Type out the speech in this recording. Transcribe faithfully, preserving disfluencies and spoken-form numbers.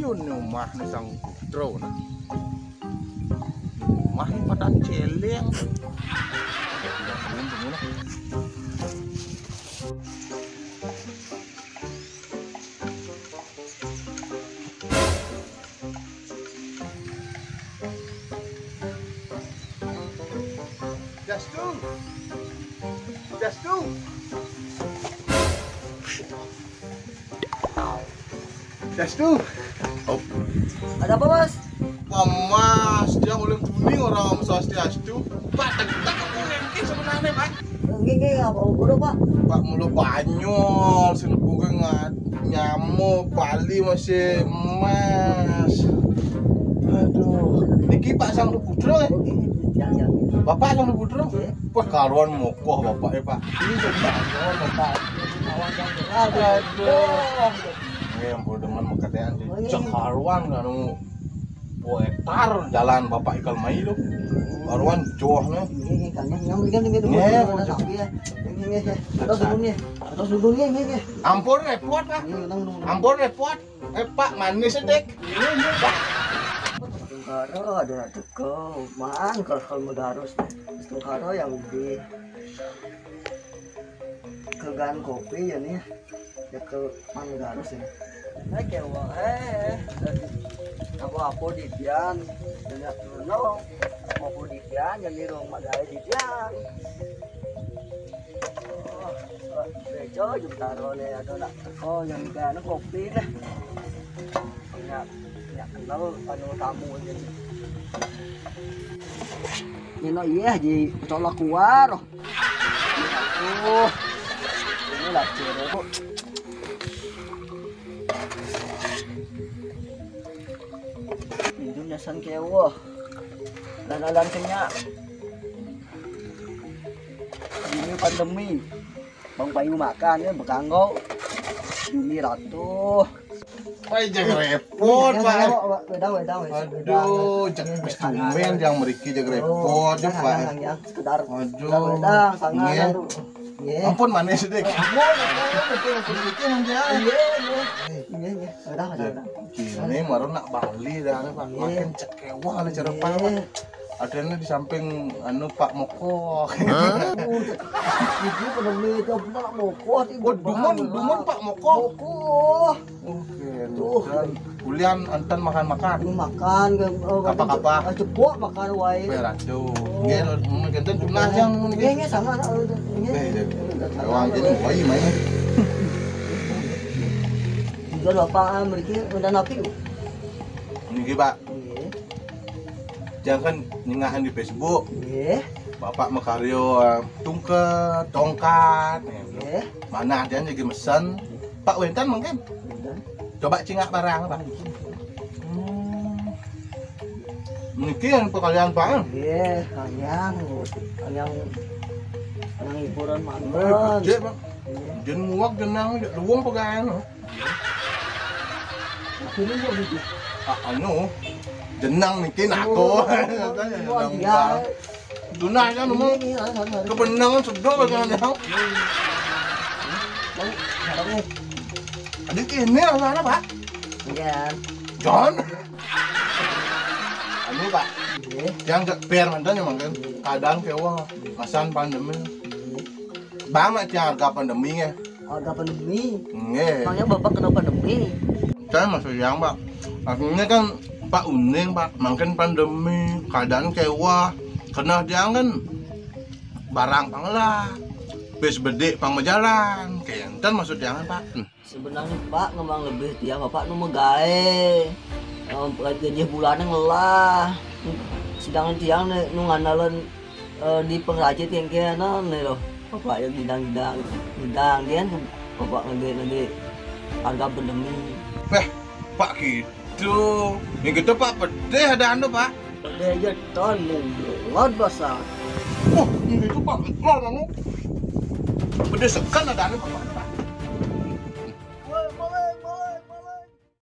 Ini omah ni Sang Putra nah. Omah ni padahal céléng. Dastu. Dastu. Dastu. Oh. Ada apa, Mas? Wah, Mas, dia ulun tuni orang Om Swastiastu. Pak, tak tak aku yakin sebenarnya, Pak. Nggih, nggih, apa ukur, Pak? Pak, mula Banyol, sing lebu ngat nyamuk, Bali masih emas. Aduh, niki Pak Sang Putra, eh? Oh, nggih, nggih, nggih, nggih. Bapak Sang Putra? Nggih. Wah, karuan mokoh Bapak ya, Pak. Ini Bapak. Aduh. Nggih, ampun, demen makatean, oh, iya, cek iya, karuan anu. Wah, tar jalan Bapak ikal mai tu. Karuan joh ne. Nggih, nggih, Kang. Yang berikan tinggal dulu. Nggih, ada sapi ya. Nggih, nggih, nggih. Atas dulu nggih. Atas dulu nggih, nggih, nggih. Ampun repot, Pak. Nggih, tenang dulu. Ampun repot. Eh, Pak, manis sedek. Tungkara ada nak teko. Maan kalau kalau megarus. Tungkara yang lebih kegan kopi ya nih. Ya ke Manggaros ya. Oke, wah, eh, apa-apa di Dian, banyak dulu, apa-apa di Dian, yang di rumah dari di Dian. Oh, oh, bejo, jumtaro nih, ada nak, oh, yang di Dian kopi nih. Banyak, banyak kenal, anu tamu aja nih. Ini no, iya, Ji, colok keluar. Aduh. Ini lah, cewek kok. Minum nyasan kewo. Dan alam kenya. Ini pandemi. Bang payu makan ya, bekanggo. Ini ratu. Wah, jangan repot, Pak. Wedang, wedang, wedang. Aduh, cek wis tumben yang meriki jangan repot ya, Pak. Yang sekedar. Aduh. Wedang, wedang, sangat. Nggih. Ampun, manis deh. Ampun, ampun, ampun, ampun, ampun, ampun, ya. Iya, iya. Iya, iya. Wedang, wedang, wedang. Kini baru nak Bali dah, Pak. Iya. Makin cekewah lah cara Pak. Iya. Adanya di samping anu Pak Moko. Hah? Itu pandemi itu Pak Moko. Oh, dumun, dumun Pak Moko. Moko. Oke, tuh. Kulian enten makan-makan. Lu makan ke, oh, kapa-kapa. Cepok makan wae. Beratu. Nggih, mungkin tunas yang mungkin. Nggih, nggih, sama. Nggih. Wah, jadi wae main. Juga Bapak mriki udah napi? Niki, Pak. Nggih. Jangan nyingakan di Facebook. Nggih. Bapak makarya, eh, tungket, tongkat. Nggih. Mana ada yang lagi mesen. Pak wénten mungkin. Wénten. Coba cingak barang, Pak. Hmm. Niki yang pekerjaan Pak, eh? Nggih, kalian, kalian, kalian hiburan mantap. Eh, gede, Pak. Nggih. Jen muak jenang, luwung pegangan, oh. Ini kok gitu? Ah, anu, jenang niki nako. Oh, iya. Jenang, Pak. Tunah kan, Om. Iya, iya, iya, iya. Kebenangan sedot kan, ya. Tadi ini rasanya, Pak. Iya. John. Anu, Pak. Iya. Yang gak fair mantan ya, Mang, kan? Keadaan kayak, wah, masan pandemi. Bang, nak harga pandemi ya. Harga pandemi. Nggih. Emangnya Bapak kena pandemi? Saya masih yang, Pak. Artinya kan Pak uning, Pak, makin pandemi, keadaan kewah. Kena dia kan barang pang ngelah, bis bedik pang majalan. Kayak enten maksud dia kan, Pak. Hmm. Sebenarnya, Pak, memang lebih tiang Bapak nu megawe. Em, gaji bulanan ngelah. Sedangkan tiang ne, nu ngandalen eh, di pengrajin yang kena nih loh. Bapak yang gidang-gidang, gidang dia kan Bapak lagi lagi harga pandemi. Beh, Pak gitu. Yang gitu, Pak, pedih ada anu, Pak. Pedih aja ton, mulut basah. Wah, yang gitu, Pak, betul anu. Pedih sekan ada anu, Pak.